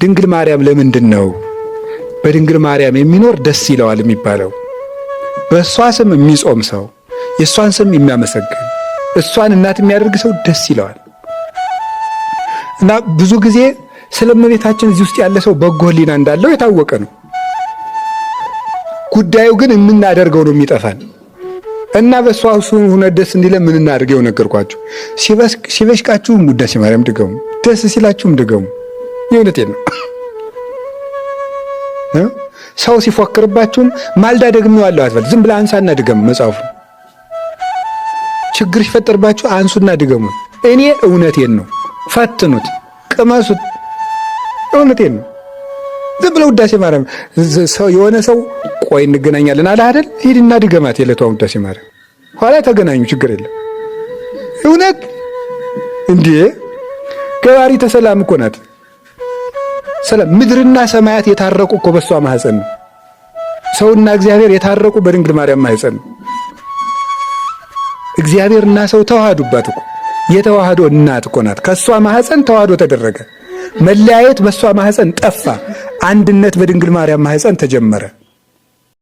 ድንግል ማርያም ለምንድን ነው በድንግል ማርያም የሚኖር ደስ ይለዋል የሚባለው? በእሷ ስም የሚጾም ሰው፣ የእሷን ስም የሚያመሰግን፣ እሷን እናት የሚያደርግ ሰው ደስ ይለዋል። እና ብዙ ጊዜ ስለ እመቤታችን እዚህ ውስጥ ያለ ሰው በጎ ሕሊና እንዳለው የታወቀ ነው። ጉዳዩ ግን የምናደርገው ነው የሚጠፋን። እና በእሷ ሁነ ደስ እንዲለን ምን እናድርገው? ነገርኳችሁ። ሲበሽቃችሁም ውዳሴ ማርያም ድገሙ፣ ደስ ሲላችሁም ድገሙ። የእውነቴን ነው። ሰው ሲፎክርባችሁም ማልዳ ደግሜዋለሁ አትበል። ዝም ብለህ አንሳና ድገም መጽሐፉ። ችግር ሲፈጠርባችሁ አንሱና ድገሙ። እኔ እውነቴን ነው። ፈትኑት፣ ቅመሱት። እውነቴን ነው። ዝም ብለህ ውዳሴ ማርያም ሰው የሆነ ሰው ቆይ እንገናኛለን አለ አይደል? ሂድና ድገማት የዕለቷን ውዳሴ ማርያም። ኋላ ተገናኙ፣ ችግር የለም። እውነት እንዴ ገባሪ ተሰላም እኮ ናት። ሰላም ምድርና ሰማያት የታረቁ እኮ በሷ ማህፀን ነው። ሰውና እግዚአብሔር የታረቁ በድንግል ማርያም ማህፀን ነው። እግዚአብሔርና ሰው ተዋህዱባት እኮ የተዋህዶ እናት እኮ ናት። ከእሷ ማህፀን ተዋህዶ ተደረገ። መለያየት በእሷ ማህፀን ጠፋ። አንድነት በድንግል ማርያም ማህፀን ተጀመረ።